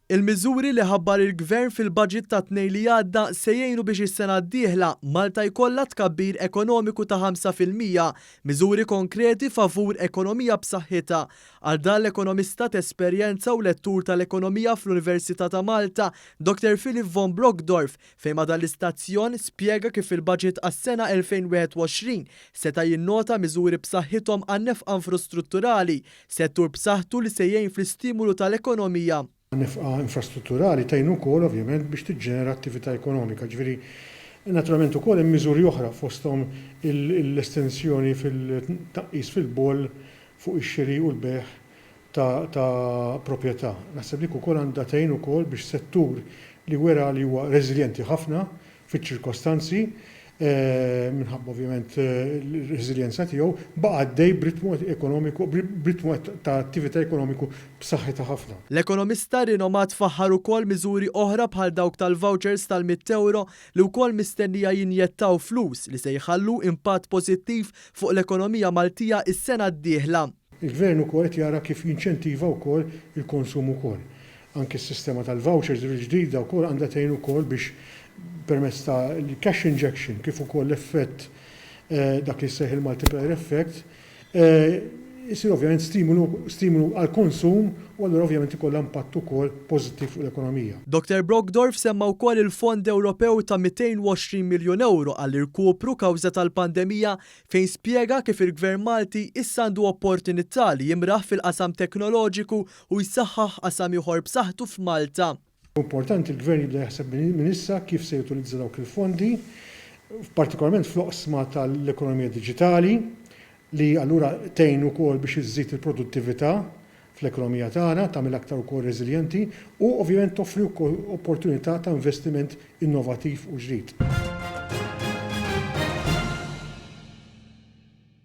Il-miżuri li ħabbar il-Gvern fil-Budget tat-Tnejn li għadda se jgħinu biex is-sena d-dieħla Malta jkollha tkabbir ekonomiku ta' 5%, miżuri konkreti favur ekonomija b'saħħitha. Għal dan l-ekonomista t'esperjenza u lettur tal-ekonomija fl-Università ta' Malta, Dr Philip von Brockdorff, fejn ma' dan l-istazzjon spjega kif il-Budget għas-sena 2021 seta' jinnota miżuri b'saħħithom għan-nefqa infrastrutturali, Settur b'saħħtu li se jgħin fl-istimulu tal-ekonomija. Nefqa infrastrutturali tgħin ukoll ovvjament biex tiġġenera attività ekonomika. Ġifieri naturalment ukoll hemm miżuri oħra fosthom l-estensjoni fil-tnaqqis fil-boll fuq ix-xiri u l-bejgħ ta' proprjetà. Naħseb dik ukoll għandha tgħin ukoll biex settur li wera li huwa reżiljenti ħafna fiċ-ċirkostanzi, minħabba ovvjament ir-reżiljenza tiegħu, baqa' għaddej b'ritmu ekonomiku, b'ritmu ta' attività ekonomiku b'saħħitha ħafna. L-ekonomista rinomat faħħar ukoll miżuri oħra bħal dawk tal-vouchers tal-mitt ewro li wkoll mistennija jinjettaw flus li se jħallu impatt pożittiv fuq l-ekonomija Maltija s-sena d-dieħla. Il-Gvern ukoll qed jara kif jinċentiva wkoll il-konsum ukoll. Anki s-sistema tal-vouchers il-ġdida wkoll għandha tgħin ukoll biex permezz ta' l-cash injection kif ukoll l-effett dak li jissejjaħ il-multiplier effect isir ovvjament stimulu stimulu għall-konsum u allura ovvjament ikollha impatt ukoll pożittiv fuq l-ekonomija. Dr Brockdorff semma wkoll il-fond Ewropew ta' 220 miljun ewro għall-irkupru kawża tal-pandemija fejn spjega kif il-Gvern Malti issa għandu opportunità li jimraħ fil-qasam teknoloġiku u jsaħħaħ qasam ieħor b'saħħtu f'Malta. Importanti l-Gvern jibda jaħseb minn issa kif se jutilizza dawk il-fondi, partikolarment fl-oqsma tal-ekonomija diġitali, li allura tgħin ukoll biex iżżid il-produttività fl-ekonomija tagħna, tagħmilha aktar ukoll reżiljenti u ovvjament toffri wkoll opportunità ta' investiment innovattiv u ġdid.